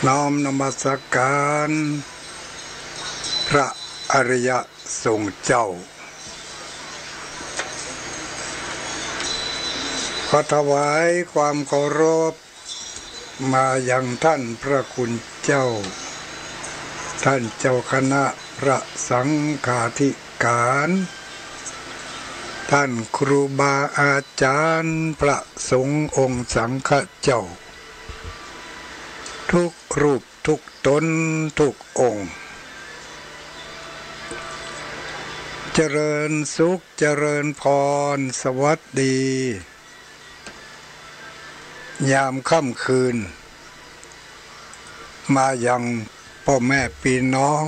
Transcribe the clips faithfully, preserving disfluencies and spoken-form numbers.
น้อมนมัสการพระอริยสงฆ์เจ้า ขอถวายความเคารพมายังท่านพระคุณเจ้า ท่านเจ้าคณะพระสังฆาธิการ ท่านครูบาอาจารย์พระสงฆ์องค์สังฆเจ้า ทุกรูปทุกตนทุกองค์ เจริญสุขเจริญพร สวัสดี ยามค่ำคืน มายังป้อแม่ปี้น้อง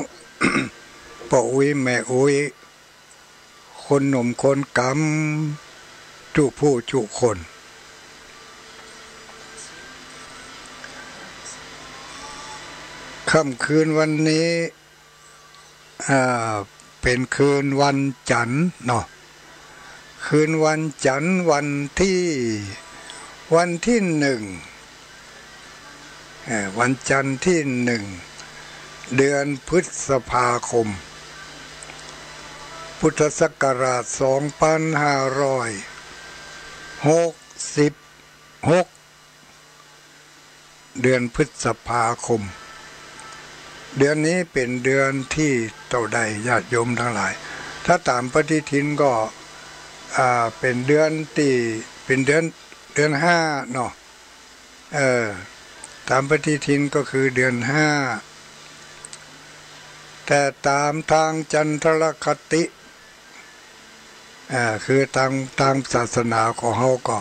ป้ออุ๊ยแม่อุ๊ย คนหนุ่มคนก๋ำ จุผู้จุคน ค่ำคืนวันนี้ อ่า เป๋นคืนวันจันทร์เนาะ คืนวันจันทร์ วันตี้ วันตี้หนึ่ง เอ่อ วันจันทร์ตี้หนึ่ง เดือนพฤษภาคม พุทธศักราชสองปันห้าร้อยหกสิบหก เดือนพฤษภาคม เดือนนี้เป๋นเดือนตี้เต้าใด ญาติโยมตังหลาย ถ้าต๋ามปฏิทินก็ อ่า เป๋นเดือนตี้ เป๋นเดือน เดือนห้าเนาะ เออ ต๋ามปฏิทินก็คือเดือนห้า แต่ต๋ามตางจันทรคติ อ่า คือตาง ตางศาสนาของเฮาก็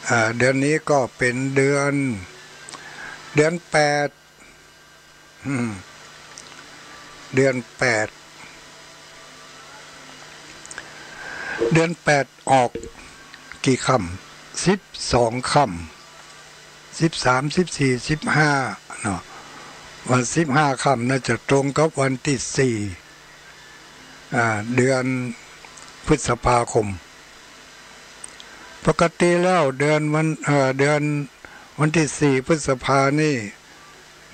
อ่า เดือนนี้ก็เป๋นเดือน เดือนแปด อืม เดือนแปด เดือนแปดออกกี่ค่ำ สิบสองค่ำ สิบสาม สิบสี่ สิบห้าเนาะ วันสิบห้าค่ำน่าจะตรงกับวันตี้สี่ อ่า เดือนพฤษภาคม ปกติแล้วเดือนวัน เอ่อ เดือนวันตี้สี่พฤษภานี่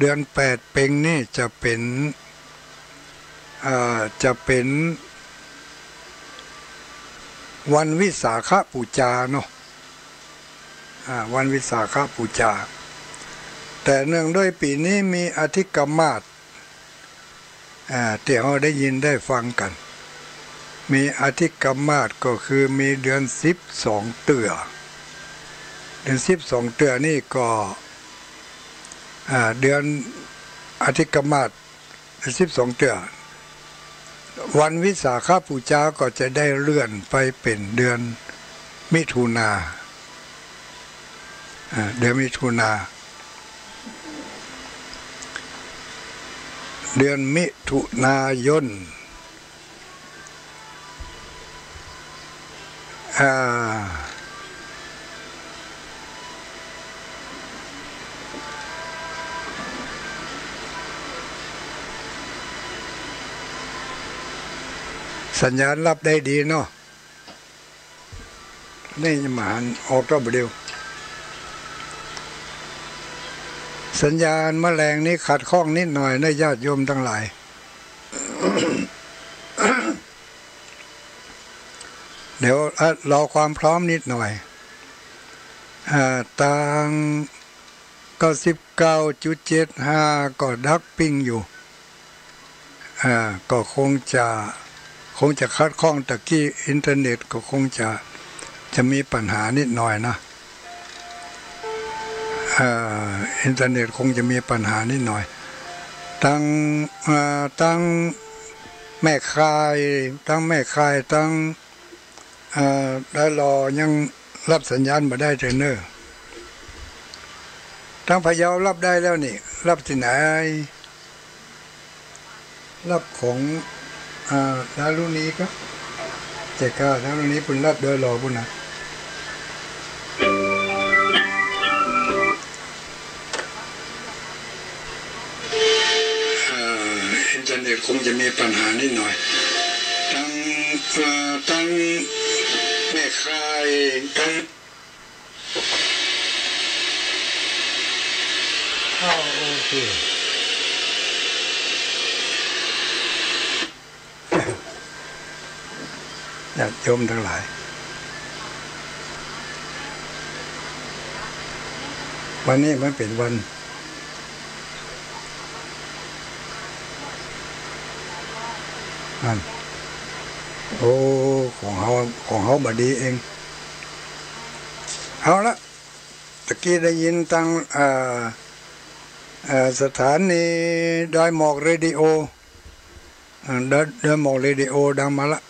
เดือนแปดเป็งนี่จะเป๋น เอ่อ จะเป๋นวันวิสาขบูชาเนาะ อ่า วันวิสาขบูชา แต่เนื่องด้วยปี๋นี้มีอธิกมาส อ่า ตี้เฮาได้ยินได้ฟังกั๋น มีอธิกมาสก็คือมีเดือนสิบสองเตื้อ เดือนสิบสองเตื้อนี่ก็ อ่า เดือนอธิกมาส เดือนสิบสองเตื้อ วันวิสาขบูชาก็จะได้เลื่อนไปเป๋นเดือนมิถุนา อ่า เดือนมิถุนา เดือนมิถุนายน อ่า สัญญาณฮับได้ดีเนาะ นี่จะมาหันออกเต้าบ่าเดี่ยว สัญญาณเมื่อแลงนี้ขัดข้องนิดหน่อยนะญาติโยมตังหลาย เดี๋ยว อ่ะ รอความพร้อมนิดหน่อย อ่า ตาง เก้าสิบเก้าจุดเจ็ดห้า ก็ดักปิ้งอยู่ อ่า ก็คงจะ คงจะขัดข้อง ตะกี้อินเทอร์เน็ตก็คงจะ จะมีปัญหานิดหน่อยนะ อ่า อินเทอร์เน็ตคงจะมีปัญหานิดหน่อย ตัง อ่า ตังแม่ค่าย ตังแม่ค่าย ตัง อ่า ดอยหล่อยังฮับสัญญาณบ่ได้เตื้อเน่อ ตังพะเยาฮับได้แล้วนี่ ฮับตี้ไหน ฮับของ อ่า ดารุณีก็ เจ๊ก้า ดารุณีปุ้นฮับดอยหล่อปุ้นนะ อ่า อินเทอร์เน็ตคงจะมีปัญหานิดหน่อย ตัง อ่า ตังแม่ค่าย ตัง อ้าว โอเค ญาติโยมตังหลาย วันนี้มันเป๋นวัน นั่น โอ้ ของเฮา ของเฮาบ่ดีเอง เอาละ ตะกี้ได้ยินตาง เอ่อ เอ่อ สถานีดอยหมอกเรดิโอ เอ่อ ดอย ดอยหมอกเรดิโอดังมาละ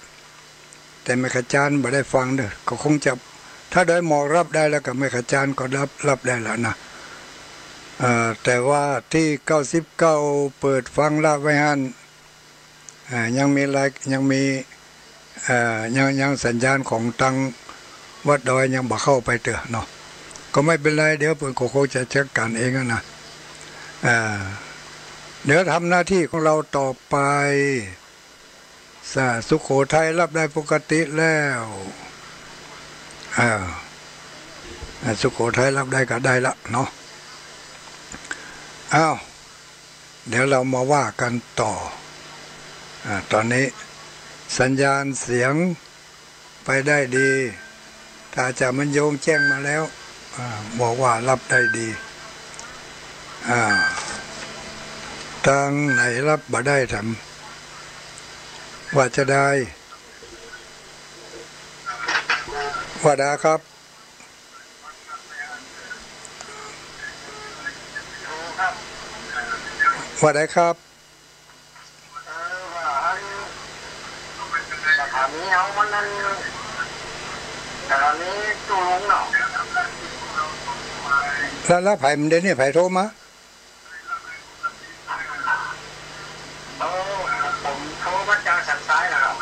แต่แม่ขจารย์บ่ได้ฟังเน่อ ก็คงจะ ถ้าดอยหมอกฮับได้แล้วก็แม่ขจารย์ก็ฮับ ฮับได้แล้วนะ เอ่อ แต่ว่าตี้เก้าสิบเก้าเปิดฟังละไว้หั้น อ่า ยังมีไลน์ ยังมี เอ่อ ยัง ยังสัญญาณของตางวัดดอยยังบ่เข้าไปเตื้อเนาะ ก็ไม่เป๋นไร เดี๋ยวเปิ้นก็คงจะจัดก๋านเองอะนะ อ่า เดี๋ยวทำหน้าที่ของเราต่อไป สะ สุโขทัยฮับได้ปกติแล้ว อ่า อ่า สุโขทัยฮับได้ก็ได้ละเนาะ อ้าว เดี๋ยวเรามาว่ากันต่อ อ่า ตอนนี้สัญญาณเสียงไปได้ดี ถ้าจะมันโยงแจ้งมาแล้ว อ่า บอกว่าฮับได้ดี อ่า ตางไหนฮับบ่ได้ถาม ว่าจะได้ ว่าได้ครับ ว่าได้ครับ เออ ว่าอัน สถานีเฮามันนั่น สถานีตู้ลุงเนาะ แล้ว แล้วใผมันเดี๋ยวนี้ใผโทรมา เออ ผมโทรมาจากสันทรายนะครับ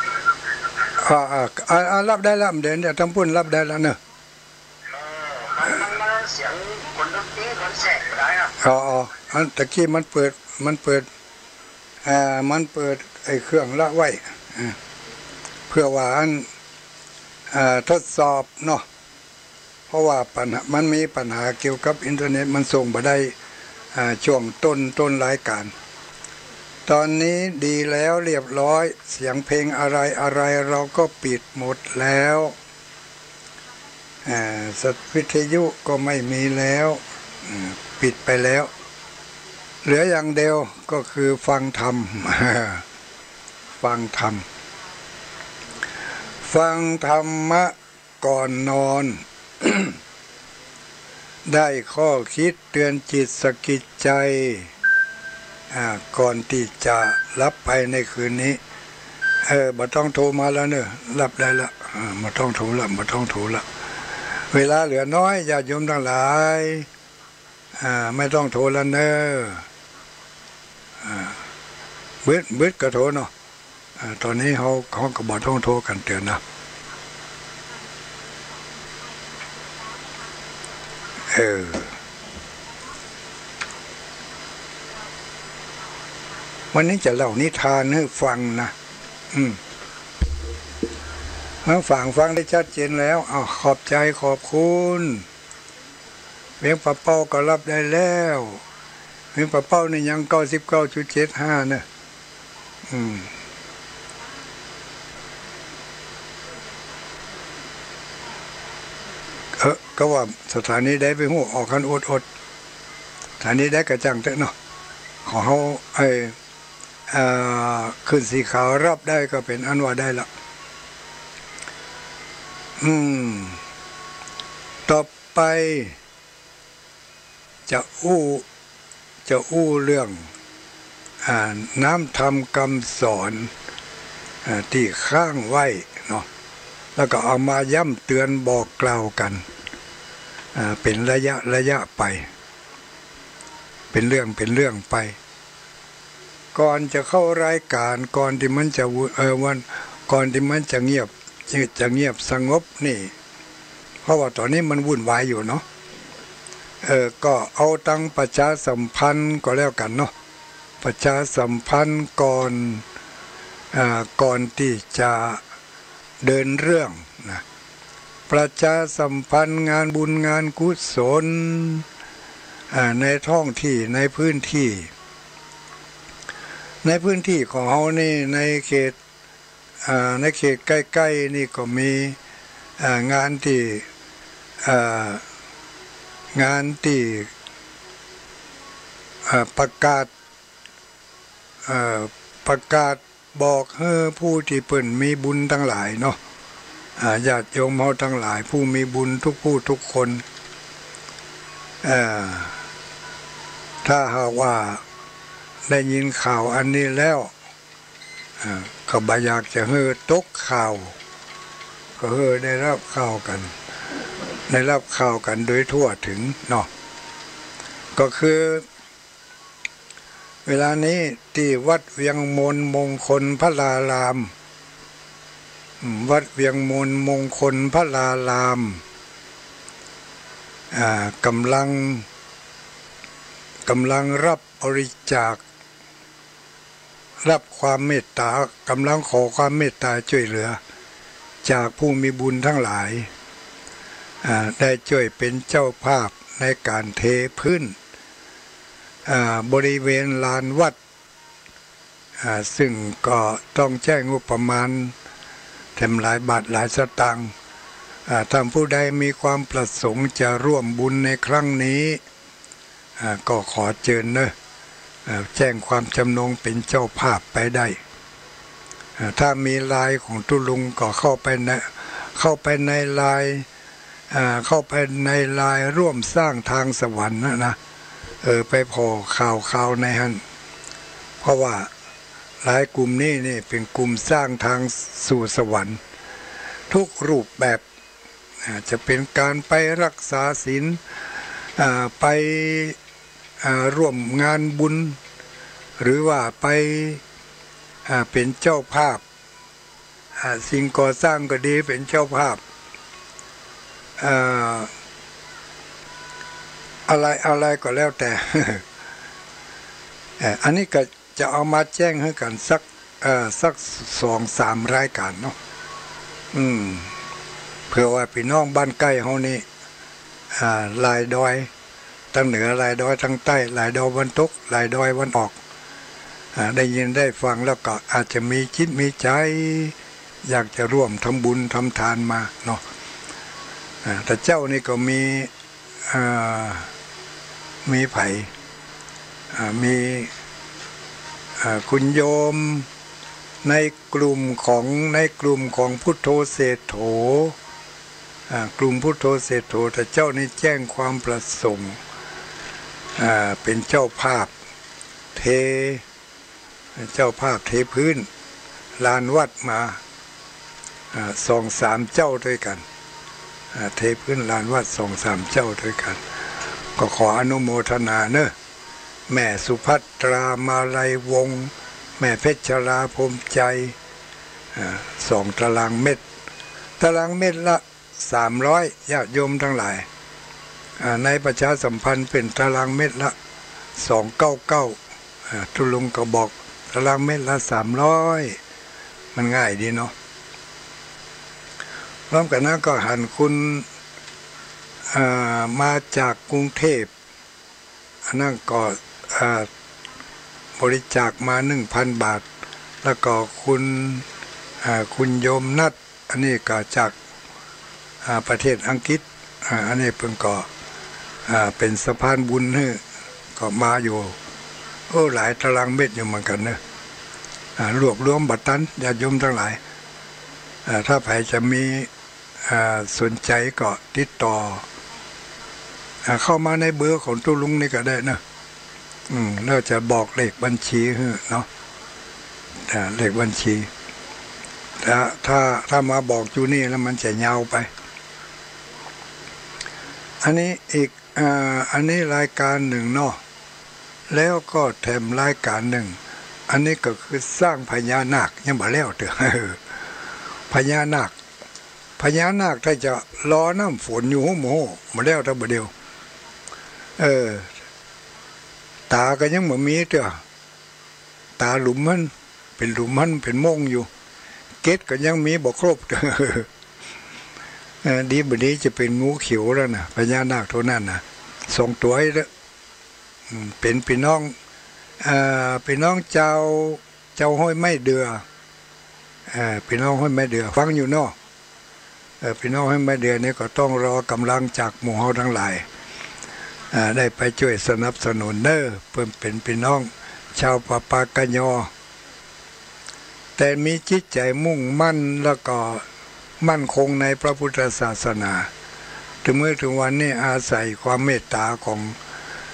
อ่า อ่า อ่า อ่า ฮับได้ละ เดี๋ยวนี้ตางปุ้นฮับได้ละเนาะ เออ มัน มัน มันเสียงคนดนตรีคนแสกก็ได้ครับ อ๋อ อ๋อ อันตะกี้มันเปิด มันเปิด อ่า มันเปิดไอ้เครื่องละไว้ อ่า เพื่อว่าอัน อ่า ทดสอบเนาะ เพราะว่าปัญหา มันมีปัญหาเกี่ยวกับอินเทอร์เน็ต มันส่งบ่ได้ อ่า ช่วงต้น ต้นรายการ ตอนนี้ดีแล้วเรียบร้อย เสียงเพลงอะไรอะไรเราก็ปิดหมดแล้ว อ่า ส- วิทยุก็ไม่มีแล้ว อ่า ปิดไปแล้ว เหลืออย่างเดียวก็คือฟังธรรม ฟังธรรม ฟังธรรมะก่อนนอน ได้ข้อคิดเตือนจิตสะกิดใจ อ่า ก่อนตี้จะหลับไปในคืนนี้ เออ บ่ต้องโทรมาแล้วเนอะ หลับได้ละ อ่า บ่ต้องโทรละ บ่ต้องโทรละ เวลาเหลือน้อย ญาติโยมตังหลาย อ่า ไม่ต้องโทรละเนอะ อ่า บึด บึดก็โทรเนาะ อ่า ตอนนี้เฮา เฮาก็บ่ต้องโทรกั๋นเตื้อนะ เออ วันนี้จะเล่านิทานหื้อฟังนะ อืม หื้อฟัง ฟังได้ชัดเจนแล้ว อ้าว ขอบใจ ขอบคุณ เวียงป่าเป้าก็ฮับได้แล้ว เวียงป่าเป้านี่ยังเก้าสิบเก้าจุดเจ็ดห้าเนอะ อืม เออ ก็ว่าสถานีใดไปฮู้ ออกกั๋นอดๆ สถานีใดก็จ้างเต๊อะเนาะ ของเฮา ไอ้ อ่า ขึ้นสีขาวฮับได้ก็เป๋นอันว่าได้ละ อืม ต่อไป จะอู้ จะอู้เรื่อง อ่า น้ำธรรมคำสอน อ่า ตี้ค้างไว้เนาะ แล้วก็เอามาย้ำเตือนบอกกล่าวกั๋น อ่า เป๋นระยะระยะไป เป๋นเรื่องเป๋นเรื่องไป ก่อนจะเข้ารายการ ก่อนตี้มันจะวุ- เอ่อ วัน ก่อนตี้มันจะเงียบ จะเงียบสงบนี่ เพราะว่าต๋อนนี้มันวุ่นวายอยู่เนาะ เอ่อ ก็เอาตังประชาสัมพันธ์ก็แล้วกั๋นเนาะ ประชาสัมพันธ์ก่อน อ่า ก่อนตี้จะเดินเรื่องนะ ประชาสัมพันธ์งานบุญงานกุศล อ่า ในท้องที่ ในพื้นที่ ในพื้นที่ของเฮานี่ ในเขต อ่า ในเขตใก้ๆ นี่ก็มี อ่า งานตี้ อ่า งานตี้ อ่า ประกาศ อ่า ประกาศบอกหื้อผู้ตี้เปิ้นมีบุญตังหลายเนาะ อ่า ญาติโยมเฮาตังหลาย ผู้มีบุญกู้ผู้กู้คน อ่า ถ้าหากว่าได้ยินข่าวอันนี้แล้ว อ่า ก็บ่อยากจะหื้อตกข่าว ก็หื้อได้ฮับข่าวกั๋น ได้ฮับข่าวกั๋นโดยทั่วถึงเนาะ ก็คือ เวลานี้ตี้วัดเวียงมนมงคลพราราม อืม วัดเวียงมนมงคลพราราม อ่า ก่ำลัง ก่ำลังฮับบริจาค ฮับความเมตต๋า ก่ำลังขอความเมตต๋าจ้วยเหลือ จากผู้มีบุญตังหลาย อ่า ได้จ้วยเป๋นเจ้าภาพในก๋านเทพื้น อ่า บริเวณลานวัด อ่า ซึ่งก็ต้องใจ๊งบประมาณแถมหลายบาทหลายสตางค์ อ่า ต้านผู้ใดมีความประสงค์จะร่วมบุญในครั้งนี้ อ่า ก็ขอเจิญเนาะ อ่า แจ้งความจำนงเป๋นเจ้าภาพไปได้ อ่า ถ้ามีไลน์ของตุ๊ลุงก็เข้าไปใน เข้าไปในไลน์ อ่า เข้าไปในไลน์ร่วมสร้างทางสวรรค์นะ นะ เออ ไปผ่อข่าวๆ ในหั้น เพราะว่าไลน์กลุ่มนี้นี่เป๋นกลุ่มสร้างทางสู่สวรรค์ ทุกรูปแบบ อ่า จะเป๋นก๋านไปฮักษาศีล อ่า ไป อ่า ร่วมงานบุญ หรือว่าไป อ่า เป๋นเจ้าภาพ อ่า สิ่งก่อสร้างก็ดี เป๋นเจ้าภาพ อ่า อะไร อะไรก็แล้วแต่ เอ่อ อันนี้ก็จะเอามาแจ้งหื้อกั๋นสัก เอ่อ สักสองสามรายก๋านเนาะ อืม เปื้อว่าปี้น้องบ้านใก้เฮานี่ อ่า ลายดอย ตังเหนือลายดอย ตังใต้ลายดอยวันตก ลายดอยวันออก อ่า ได้ยินได้ฟังแล้วก็อาจจะมีจิตมีใจ๋ อยากจะร่วมทำบุญทำทานมาเนาะ อ่า แต่เจ๊านี่ก็มี อ่า มีใผ อ่า มี อ่า คุณโยม ในกลุ่มของ ในกลุ่มของพุทโธเศรษโฐ อ่า กลุ่มพุทโธเศรษโฐ แต่เจ้านี่แจ้งความประสงค์ อ่า เป๋นเจ้าภาพเท เจ้าภาพเทพื้นลานวัดมา อ่า สองสามเจ้าตวยกั๋น อ่า เทพื้นลานวัดสองสามเจ้าตวยกั๋น ก็ขออนุโมทนาเนาะ แม่สุภัตรา มาลัยวงศ์ แม่เพชรรา พรหมใจ อ่า สองตารางเมตร ตารางเมตรละ สามร้อย ญาติโยมตังหลาย อ่า ในประชาสัมพันธ์เป๋นตารางเมตรละ สองเก้าเก้า อ่า ตุ๊ลุงก็บอกตารางเมตรละ สามร้อย มันง่ายดีเนาะ พร้อมกั๋นนั้นก็หันคุณ อ่า มาจากกรุงเทพฯ อันนั้นก็ อ่า บริจาคมา หนึ่งพันบาท แล้วก็คุณ อ่า คุณโยมนัท อันนี้ก็จาก อ่า ประเทศอังกฤษ อ่า อันนี้เปิ้นก็ อ่า เป๋นสะพานบุญหื้อ ก็มาอยู่ โอ้ หลายตารางเมตรอยู่เหมือนกั๋นเนาะ อ่า รวบรวมบ่ตัน ญาติโยมตังหลาย อ่า ถ้าใผจะมี อ่า สนใจ๋ก็ติดต่อ อ่า เข้ามาในเบอร์ของตุ๊ลุงนี่ก็ได้เนาะ อืม แล้วจะบอกเลขบัญชีหื้อเนาะ อ่า เลขบัญชี ถ้า ถ้า ถ้ามาบอกอยู่นี่แล้วมันจะยาวไป อันนี้อีก อ่า อันนี้รายก๋านนึ่งเนาะ แล้วก็แถมรายก๋านนึ่ง อันนี้ก็คือสร้างพญานาค ยังบ่แล้วเตื้อ พญานาค พญานาคถ้าจะรอน้ำฝนอยู่ ฮู้บ่ฮู้ บ่แล้วเตื้อบ่าเดี่ยว เออ ต๋าก็ยังบ่มีเตื้อ ต๋าหลุมหั้น เป๋นหลุมหั้น เป๋นม่งอยู่ เกล็ดก็ยังมีบ่ครบ เออ ดีบ่ดีจะเป๋นงูเขียวแล้วนะ พญานาคโตนั้นนะ สองตั๋วเตื้อ อืม เป๋นปี้น้อง เอ่อ ปี้น้องจาว จาวห้วยไม้เดือ เอ่อ ปี้น้องห้วยไม้เดือ ฟังอยู่เนาะ เอ่อ ปี้น้องห้วยไม้เดือนี่ก็ต้องรอก๋ำลังจากหมู่เฮาตังหลาย อ่า ได้ไปจ้วยสนับสนุนเน่อ เปิ้นเป๋นปี้น้องจาวปะปากะยอ แต่มีจิตใจ๋มุ่งมั่นแล้วก็มั่นคงในพระพุทธศาสนา เถิงมื้อเถิงวันนี้อาศัยความเมตต๋าของ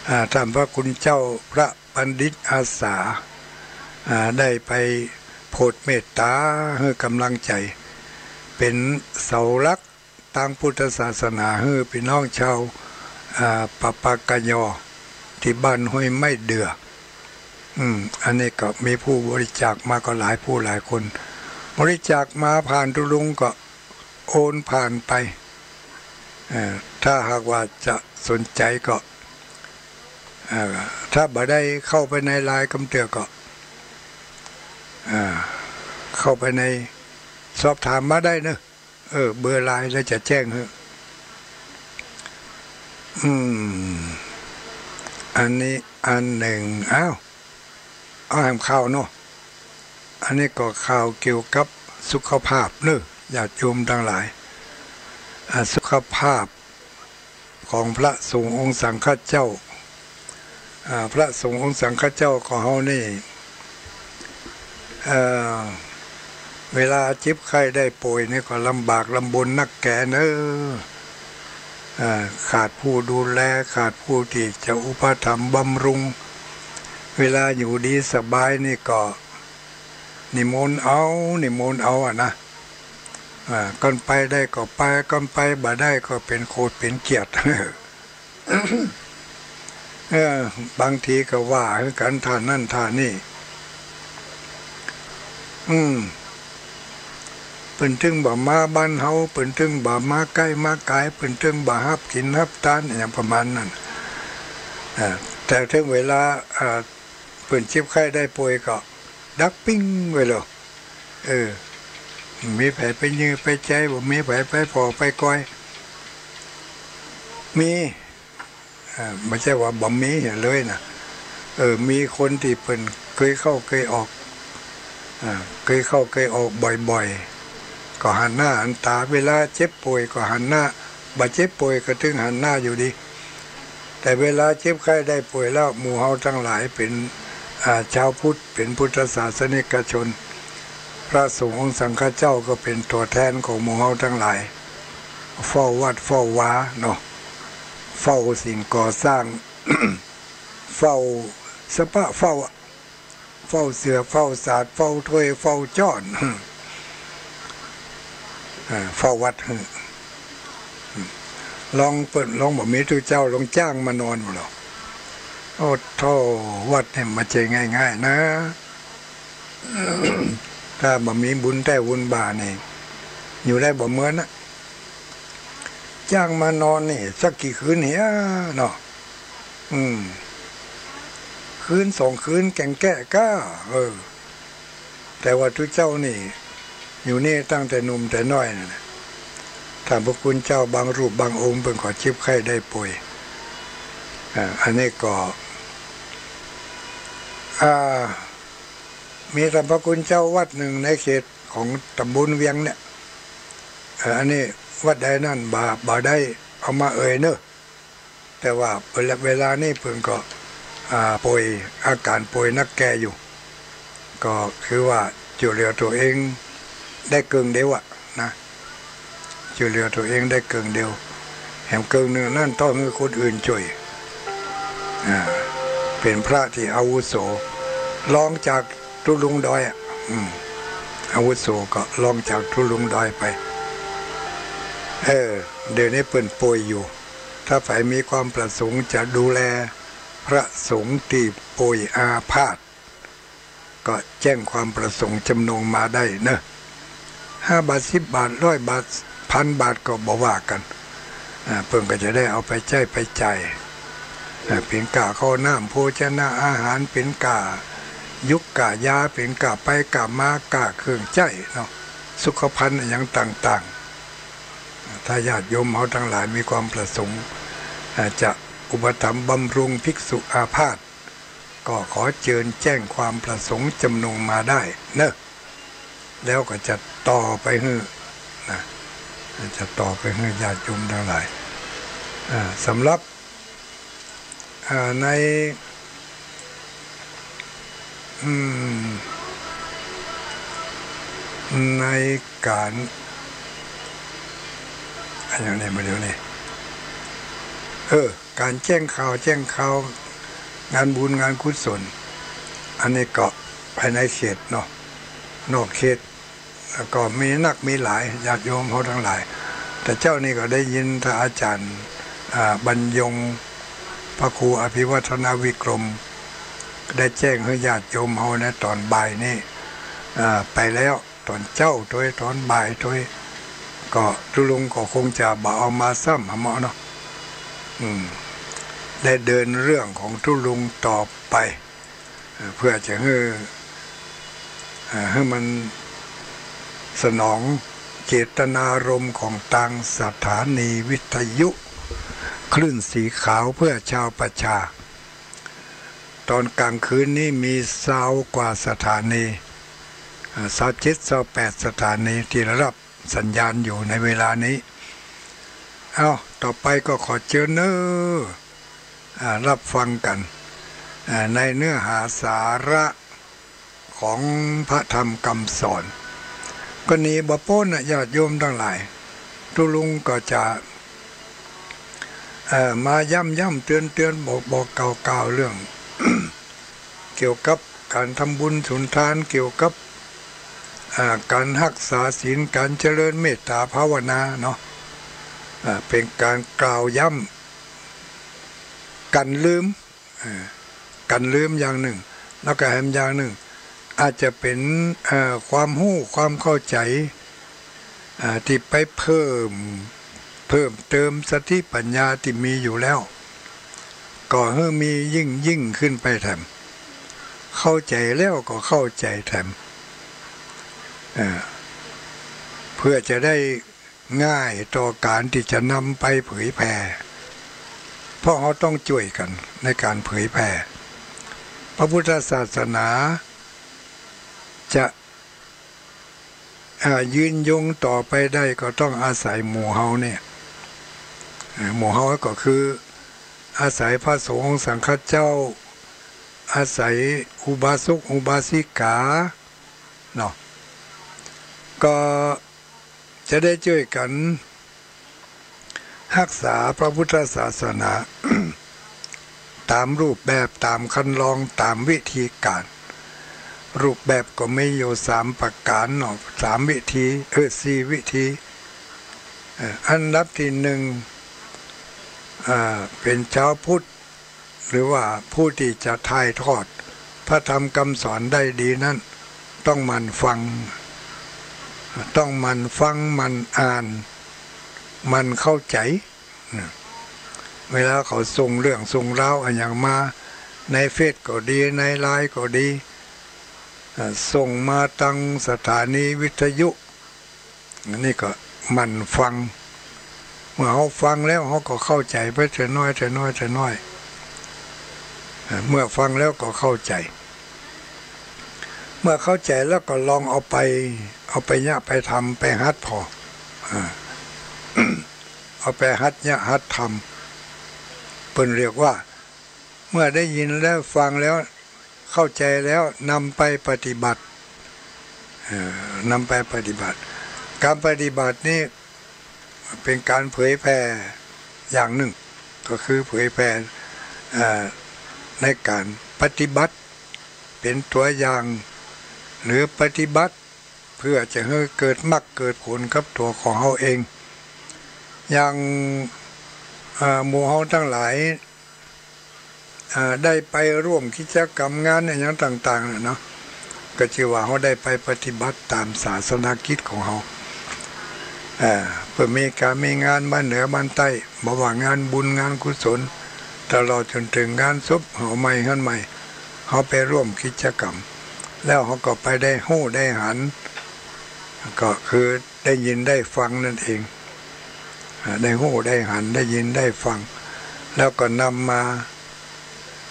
อ่า ต้านพระคุณเจ้าพระบัณฑิตอาสา อ่า ได้ไปโผดเมตต๋าหื้อก๋ำลังใจ๋ เป๋นเสาหลัก ตางพุทธศาสนาหื้อปี้น้องจาว อ่า ปะปากะยอ ตี้บ้านห้วยไม้เดือ อืม อันนี้ก็มีผู้บริจาคมาก็หลายผู้หลายคน บริจาคมาผ่านตุ๊ลุงก็โอนผ่านไป เอ่อ ถ้าหากว่าจะสนใจ๋ก็ เอ่อ ถ้าบ่ได้เข้าไปในไลน์กำเตื้อก็ เอ่อ เข้าไปใน สอบถามมาได้เนาะ เออ เบอร์ไลน์แล้วจะแจ้งหื้อ อืม อันนี้อันนึ่ง อ้าว เอาแหมข่าวเนาะ อันนี้ก็ข่าวเกี่ยวกับสุขภาพเนาะ ญาติโยมตังหลาย อ่า สุขภาพของพระสงฆ์องค์สังฆเจ้า อ่า พระสงฆ์องค์สังฆเจ้าของเฮานี่ เอ่อ เวลาเจ็บไข้ได้ป่วยนี่ก็ลำบากลำบนนักแก่เน่อ อ่า ขาดผู้ดูแล ขาดผู้ตี้จะอุปถัมภ์บำรุง เวลาอยู่ดีสบายนี่ก็นิมนต์เอา นิมนต์เอาอะนะ อ่า ก่อนไปได้ก็ไป ก่อนไปบ่ได้ก็เป๋นโขดเป๋นเกียรติ เออ บางทีก็ว่าหื้อกั๋นท่านั้นท่านี้ อืม เปิ้นเถิงบ่มาบ้านเฮา เปิ้นเถิงบ่มาใก้มากาย เปิ้นเถิงบ่ฮับกิ๋นฮับตาน อะหยังประมาณนั้น อ่า แต่เถิงเวลา อ่า เปิ้นเจ็บไข้ได้ป่วยก็ดับปิ้งไปเลย เออ บ่มีใผไปยื้อไปใจ๊ บ่มีใผไปผ่อไปกอย มี อ่า บ่ใจ้ว่าบ่มีเลยนะ เออ มีคนตี้เปิ้นเกยเข้าเกยออก อ่า เกยเข้าเกยออกบ่อยๆ ก็หันหน้าหันต๋า เวลาเจ็บป่วยก็หันหน้า บ่เจ็บป่วยก็เถิงหันหน้าอยู่ดี แต่เวลาเจ็บไข้ได้ป่วยแล้ว หมู่เฮาตังหลายเป๋น อ่า จาวพุทธ เป๋นพุทธศาสนิกชน พระสงฆ์องค์สังฆเจ้าก็เป๋นตั๋วแทนของหมู่เฮาตังหลาย เฝ้าวัดเฝ้าวาเนาะ เฝ้าสิ่งก่อสร้าง เฝ้าสะปะ เฝ้า เฝ้าเสื้อ เฝ้าสาด เฝ้าถ้วย เฝ้าจ๊อน อ่า เฝ้าวัด ลองเปิ้น ลองบ่มีตุ๊เจ้า ลองจ้างมานอนบ่ลอ โอ้โธ่ วัดนี่บ่ใจ้ง่ายๆ นะ ถ้าบ่มีบุญแต๊บุญบ่านี่ อยู่ได้บ่เมินนะ จ้างมานอนนี่สักกี่คืนเหียเนาะ อืม คืนสองคืนแก่งแก้ก้า เออ แต่ว่าตุ๊เจ้านี่ อยู่นี่ตั้งแต่หนุ่มแต่น้อยนั่นแหละ ต้านพระคุณเจ้าบางรูปบางองค์เปิ้นก็เจ็บไข้ได้ป่วย อ่า อันนี้ก็ อ่า มีต้านพระคุณเจ้าวัดนึ่งในเขตของต๋ำบลเวียงเนี่ย เอ่อ อันนี้วัดใดนั้นบ่ บ่ได้เอามาเอ่ยเนอะ แต่ว่าเวลา เวลานี้เปิ้นก็ อ่า ป่วย อาก๋านป่วยนักแก่อยู่ ก็คือว่าจ้วยเหลือตั๋วเองได้เกิ่งเดียวอะนะ จ้วยเหลือตั๋วเองได้เกิ่งเดียว แหมเกิ่งนึ่งนั้นต้องหื้อคนอื่นจ้วย อ่า เป๋นพระตี้อาวุโส รองจากตุ๊ลุงดอยอะ อืม อาวุโสก็รองจากตุ๊ลุงดอยไป เออ เดี๋ยวนี้เปิ้นป่วยอยู่ ถ้าใผมีความประสงค์จะดูแลพระสงฆ์ตี้ป่วยอาพาธ ก็แจ้งความประสงค์จำนงมาได้เนอะ ห้าบาท สิบบาท ร้อยบาท พันบาทก็บ่ว่ากั๋น อ่า เปิ้นก็จะได้เอาไปใจ๊ไปจ่าย อ่า เป๋นก้าข้าวน้ำโภชนาอาหาร เป๋นก้ายุกก้ายา เป๋นก้าไปก้ามา ก้าเครื่องใจ๊เนาะ สุขภัณฑ์อะหยังต่างๆ ถ้าญาติโยมเฮาตังหลายมีความประสงค์ อ่า จะ อุปถัมภ์บำรุงภิกษุอาพาธ ก็ขอเจิญแจ้งความประสงค์จำนงมาได้เนอะ แล้วก็จะต่อไปหื้อนะ จะต่อไปหื้อญาติโยมตังหลาย อ่า สำหรับ อ่า ใน อืม ในก๋าน อะหยังเนี่ย บ่าเดี่ยวนี้ เออ ก๋านแจ้งข่าว แจ้งข่าว งานบุญงานกุศล อันนี้ก็ภายในเขตเนาะ นอกเขต แล้วก็มีนักมีหลาย ญาติโยมเฮาตังหลาย แต่เจ๊านี้ก็ได้ยินท่านอาจารย์ อ่า บรรยง พระครูอภิวัฒนวิกรม ได้แจ้งหื้อญาติโยมเฮาในต๋อนบ่ายนี้ อ่า ไปแล้ว ต๋อนเจ๊าตวย ต๋อนบ่ายตวย ก็ตุ๊ลุงก็คงจะบ่เอามาซ้ำหาเมาะเนาะ อืม ได้เดินเรื่องของตุ๊ลุงต่อไป เอ่อ เพื่อจะหื้อ เอ่อ หื้อมันสนองเจตนารมณ์ของตางสถานีวิทยุคลื่นสีขาวเพื่อชาวประชา ต๋อนก๋างคืนนี้มีซาวกว่าสถานี อ่า ซาวเจ็ด ซาวแปด สถานีตี้ได้ฮับสัญญาณอยู่ในเวลานี้ เอ้า ต่อไปก็ขอเจิญเน้อ อ่า ฮับฟังกั๋น อ่า ในเนื้อหาสาระของพระธรรมกำสอน ก็หนีบ่ป๊นน่ะ ญาติโยมตังหลาย ตุ๊ลุงก็จะ เอ่อ มาย้ำๆ เตือนๆ บอกๆ กล่าวๆ เรื่อง เกี่ยวกับก๋านทำบุญสุนทาน เกี่ยวกับ อ่า ก๋านฮักษาศีล ก๋านเจริญเมตตาภาวนาเนาะ อ่า เป๋นก๋านกล่าวย้ำ กั๋นลืม เอ่อ กั๋นลืมอย่างนึ่ง แล้วก็แหมอย่างนึ่ง อาจจะเป๋น เอ่อ ความฮู้ความเข้าใจ๋ อ่า ตี้ไปเพิ่ม เพิ่มเติมสติปัญญาตี้มีอยู่แล้ว ก็หื้อมียิ่งๆ ขึ้นไปแถม เข้าใจ๋แล้วก็เข้าใจ๋แถม เอ่อ เพื่อจะได้ง่ายต่อก๋านตี้จะนำไปเผยแผ่ เพราะเฮาต้องจ้วยกั๋นในก๋านเผยแผ่ พระพุทธศาสนาจะ อ่า ยืนยงต่อไปได้ก็ต้องอาศัยหมู่เฮาเนี่ย เอ่อ หมู่เฮาก็คืออาศัยพระสงฆ์สังฆเจ้า อาศัยอุบาสกอุบาสิกาเนาะ ก็จะได้จ้วยกั๋นฮักษาพระพุทธศาสนา ต๋ามรูปแบบ ต๋ามคันลอง ต๋ามวิธีก๋าน รูปแบบก็มีอยู่สามประก๋านเนาะ สามวิธี เออ สี่วิธี เอ่อ อันดับตี้นึ่ง อ่า เป๋นชาวพุทธ หรือว่าผู้ตี้จะถ่ายทอดพระธรรมกำสอนได้ดีนั้น ต้องหมั่นฟัง ต้องหมั่นฟัง หมั่นอ่าน หมั่นเข้าใจ๋ เวลาเขาส่งเรื่องส่งราวอะหยังมา ในเฟซก็ดี ในไลน์ก็ดี เอ่อ ส่งมาตางสถานีวิทยุ อันนี้ก็หมั่นฟัง เมื่อเฮาฟังแล้วเฮาก็เข้าใจ๋ไปเตื้อน้อย เตื้อน้อย เตื้อน้อย เอ่อ เมื่อฟังแล้วก็เข้าใจ๋ เมื่อเข้าใจ๋แล้วก็ลองเอาไป เอาไปเยียะไปทำ ไปหัดผ่อ อ่า เอาไปหัดเยียะหัดทำ เปิ้นเรียกว่า เมื่อได้ยินแล้วฟังแล้วเข้าใจ๋แล้วนำไปปฏิบัติ เอ่อ นำไปปฏิบัติ ก๋านปฏิบัตินี้เป๋นก๋านเผยแผ่อย่างนึ่ง ก็คือเผยแผ่ เอ่อ ในก๋านปฏิบัติ เป๋นตั๋วอย่าง หรือปฏิบัติ เพื่อจะหื้อเกิดมรรคเกิดผลกับตั๋วของเฮาเอง อย่าง เอ่อ หมู่เฮาตังหลาย เอ่อ ได้ไปร่วมกิจกรรมงานอะหยังต่างๆ น่ะเนาะ ก็จื้อว่าเฮาได้ไปปฏิบัติต๋ามศาสนกิจของเฮา เอ่อ เปื้อมีก๋านมีงานบ้านเหนือบ้านใต้ บ่ว่างานบุญงานกุศล ตลอดจ๋นเถิงงานศพ หอใหม่เฮือนใหม่ เฮาไปร่วมกิจกรรม แล้วเฮาก็ไปได้ฮู้ได้หัน ก็คือได้ยินได้ฟังนั่นเอง อ่า ได้ฮู้ได้หัน ได้ยินได้ฟัง แล้วก็นำมา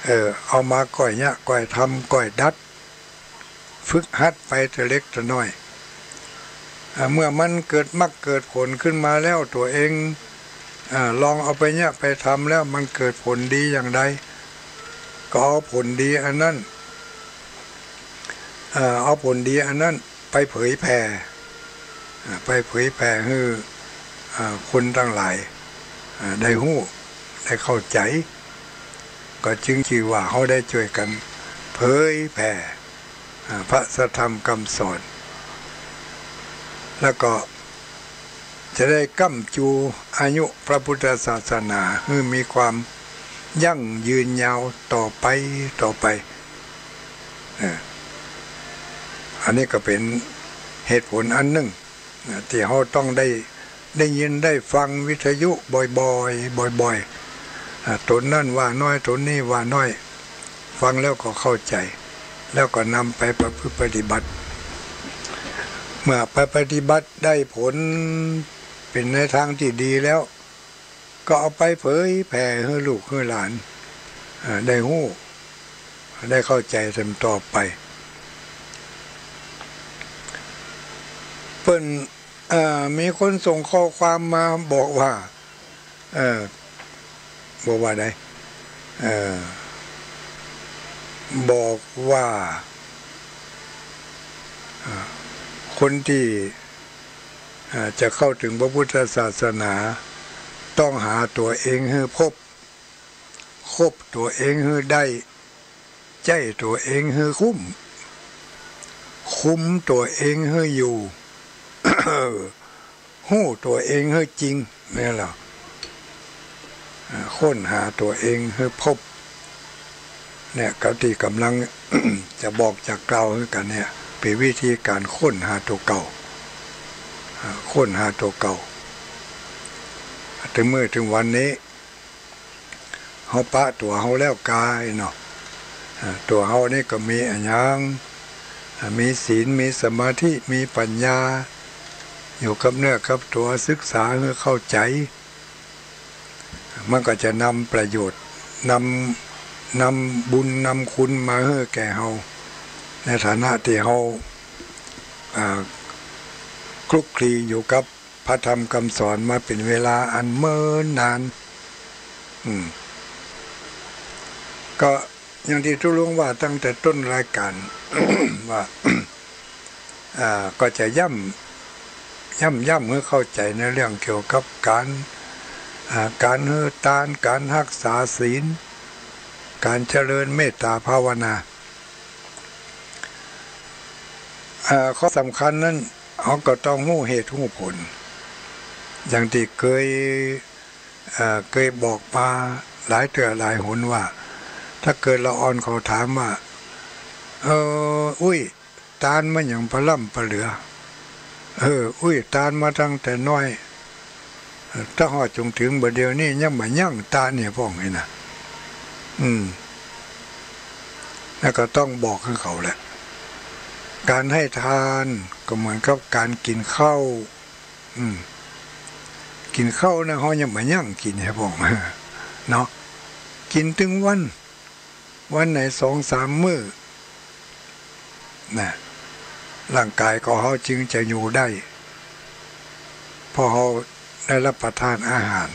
เอ่อ เอามาก้อยเยียะ ก้อยทำ ก้อยดัด ฝึกหัดไปแต่เล็กแต่น้อย อ่า เมื่อมันเกิดมรรคเกิดผลขึ้นมาแล้ว ตั๋วเอง อ่า ลองเอาไปเยียะไปทำแล้วมันเกิดผลดีอย่างใด ก็เอาผลดีอันนั้น อ่า เอาผลดีอันนั้นไปเผยแผ่ อ่า ไปเผยแผ่หื้อ อ่า คนตังหลาย อ่า ได้ฮู้ ได้เข้าใจ๋ ก็จึงจื้อว่าเฮาได้จ้วยกั๋นเผยแผ่ อ่า พระสัทธรรมกำสอน แล้วก็จะได้ก้ำจูอายุพระพุทธศาสนาหื้อมีความยั่งยืนยาวต่อไป ต่อไป เออ อันนี้ก็เป๋นเหตุผลอันนึ่ง นะ ตี้เฮาต้องได้ ได้ยินได้ฟังวิทยุบ่อยๆ บ่อยๆ อ่า ต๋นนั้นว่าน้อย ต๋นนี้ว่าน้อย ฟังแล้วก็เข้าใจ๋ แล้วก็นำไปประพฤติปฏิบัติ เมื่อไปปฏิบัติได้ผลเป๋นในตางตี้ดีแล้ว ก็เอาไปเผยแผ่หื้อลูกหื้อหลาน อ่า ได้ฮู้ ได้เข้าใจ๋ต๋ามต่อไป เปิ้น อ่า มีคนส่งข้อความมาบอกว่า เอ่อ บอกว่าใด เอ่อ บอกว่า อ่า คนตี้ อ่า จะเข้าเถิงพระพุทธศาสนา ต้องหาตั๋วเองหื้อพบ คบตั๋วเองหื้อได้ ใจ๊ตั๋วเองหื้อคุ้ม คุมตั๋วเองหื้ออยู่ ฮู้ตั๋วเองหื้อจริง นี่แหละ อ่า ค้นหาตั๋วเองหื้อพบ เนี่ย เก่าตี้ก่ำลัง จะบอกจะกล่าวหื้อกั๋นเนี่ย เป๋นวิธีก๋านค้นหาตั๋วเก่า อ่า ค้นหาตั๋วเก่า เถิงมื้อเถิงวันนี้ เฮาปะตั๋วเฮาแล้วกายเนาะ อ่า ตั๋วเฮานี่ก็มีอะหยัง อ่า มีศีล มีสมาธิ มีปัญญา อยู่กับเนื้อกับตั๋ว ศึกษาหื้อเข้าใจ๋ มันก็จะนำประโยชน์ นำ นำบุญนำคุณมาหื้อแก่เฮา ในฐานะตี้เฮา อ่า คลุกคลีอยู่กับพระธรรมกำสอนมาเป๋นเวลาอันเมินนาน อืม ก็อย่างตี้ตุ๊ลุงว่าตั้งแต่ต้นรายก๋าน ว่า อ่า ก็จะย้ำ ย้ำ ย้ำหื้อเข้าใจ๋ในเรื่องเกี่ยวกับก๋าน อ่า ก๋านหื้อตาน ก๋านฮักษาศีล ก๋านเจริญเมตตาภาวนา อ่า ข้อสำคัญนั้น เฮาก็ต้องฮู้เหตุฮู้ผล อย่างตี้เกย เอ่อ เกยบอกมาหลายเตื้อหลายหนว่า ถ้าเกิดละอ่อนเขาถามว่า เออ อุ๊ย ตานมาหยังปะล่ำปะเหลือ เออ อุ๊ย ตานมาตั้งแต่น้อย เออ ถ้าฮอดจ๋นเถิงบ่าเดี่ยวนี้ยังบ่ยั้งตานเนี่ย ป้องหั้นนะ อืม แล้วก็ต้องบอกหื้อเขาแหละ ก๋านให้ทานก็เหมือนกับก๋านกิ๋นข้าว อืม กิ๋นข้าวนะ เฮายังบ่ยั้งกิ๋น ใช่ป้อง เนาะ กิ๋นตึงวัน วันไหนสองสามมื้อ นะ ร่างก๋ายของเฮาจึงจะอยู่ได้ เพราะเฮาได้รับประทานอาหาร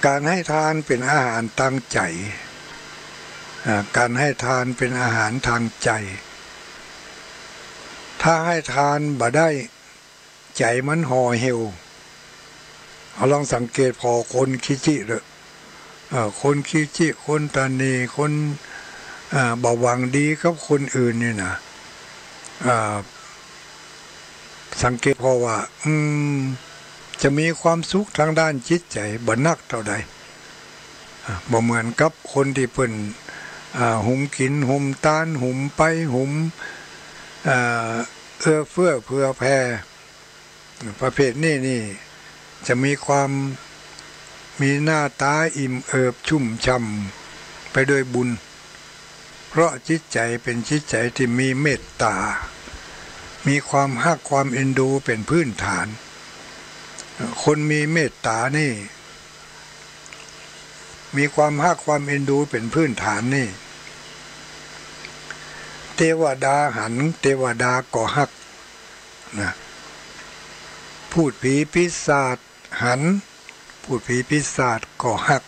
ก๋านให้ทานเป๋นอาหารตางใจ๋ อ่า ก๋านให้ทานเป๋นอาหารตางใจ๋ ถ้าให้ทานบ่ได้ ใจ๋มันห่อเหี่ยว เอาลองสังเกตผ่อคนขี้จี้เต๊อะ เอ่อ คนขี้จี้ คนตระหนี่ คน เอ่อ บ่หวังดีกับคนอื่นนี่นะ เอ่อ สังเกตผ่อว่า อืม จะมีความสุขตางด้านจิตใจ๋บ่นักเต้าใด อ่ะ บ่เหมือนกับคนตี้เปิ้น อ่า หุมกิ๋น หุมตาน หุมไป หุม อ่า เอื้อเฟื้อเผื่อแผ่ ประเภทนี้นี่ จะมีความ มีหน้าต๋าอิ่มเอิบชุ่มช่ำไปด้วยบุญ เพราะจิตใจ๋เป๋นจิตใจ๋ตี้มีเมตต๋า มีความฮักความเอ็นดูเป๋นพื้นฐาน คนมีเมตต๋านี่ มีความฮักความเอ็นดูเป๋นพื้นฐานนี่ เตวดาหัน เตวดาก็ฮัก นะ พูดผีปีศาจหัน พูดผีปีศาจก็ฮัก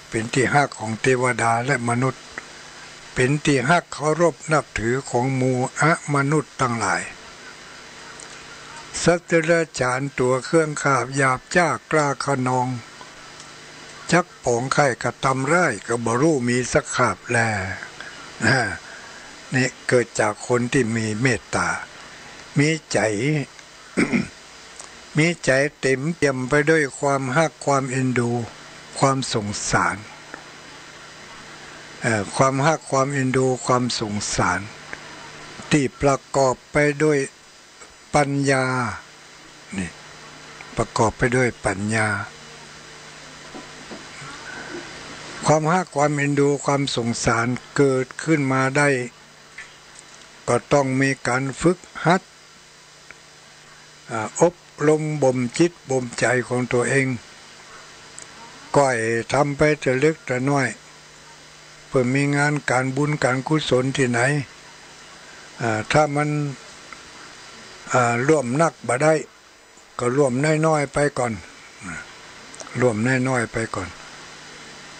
เป๋นตี้ฮักของเตวดาและมนุษย์ เป๋นตี้ฮักเคารพนับถือของหมู่อมนุษย์ตังหลาย สัตว์เดรัจฉานตั๋วเคืองคาบหยาบจ๊ากล้าคะนอง จักป๋องใค่กระตำร้ายก็บ่ฮู้มีสักคาบแล นะ นี่เกิดจากคนตี้มีเมตต๋า มีใจ๋ มีใจ๋เต๋มเปี่ยมไปด้วยความฮักความเอ็นดู ความสงสาร เอ่อ ความฮักความเอ็นดู ความสงสาร ตี้ประกอบไปด้วยปัญญา นี่ ประกอบไปด้วยปัญญา ความฮักความเอ็นดู ความสงสารเกิดขึ้นมาได้ ก็ต้องมีก๋านฝึกหัด อ่า อบรมบ่มจิตบ่มใจ๋ของตั๋วเอง ก้อยทำไปแต่เล็กแต่น้อย เปื้อมีงานก๋านบุญก๋านกุศลตี้ไหน อ่า ถ้ามัน อ่า ร่วมนักบ่ได้ ก็ร่วมน้อยๆ ไปก่อน อ่า ร่วมน้อยๆ ไปก่อน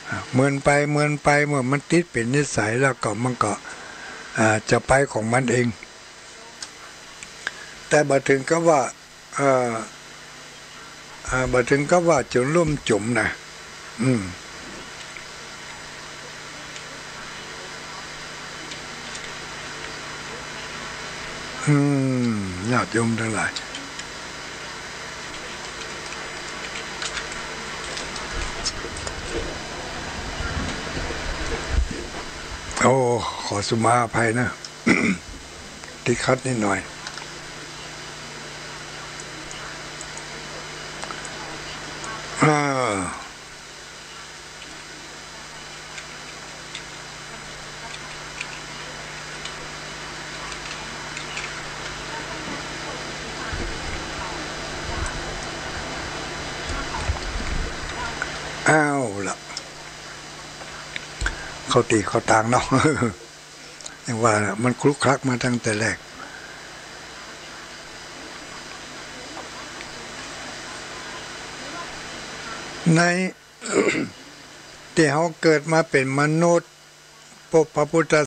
อ่า เมินไป เมินไป เมื่อมันติดเป๋นนิสัยแล้วก็มันก็ อ่า จะไปของมันเอง แต่บ่เถิงกับว่า เอ่อ เอ่อ บ่เถิงกับว่าจ๋นลุ่มจ๋มนะ อืม อืม ญาติโยมตังหลาย โอ้ ขอสุมาอภัยนะ ติดขัดนิดหน่อย อ่า เอาละ เข้าตี้เข้าตางเนาะ อย่างว่ามันคลุกคลักมาตั้งแต่แรก ใน ตี้เฮาเกิดมาเป๋นมนุษย์ ปบพระพุทธ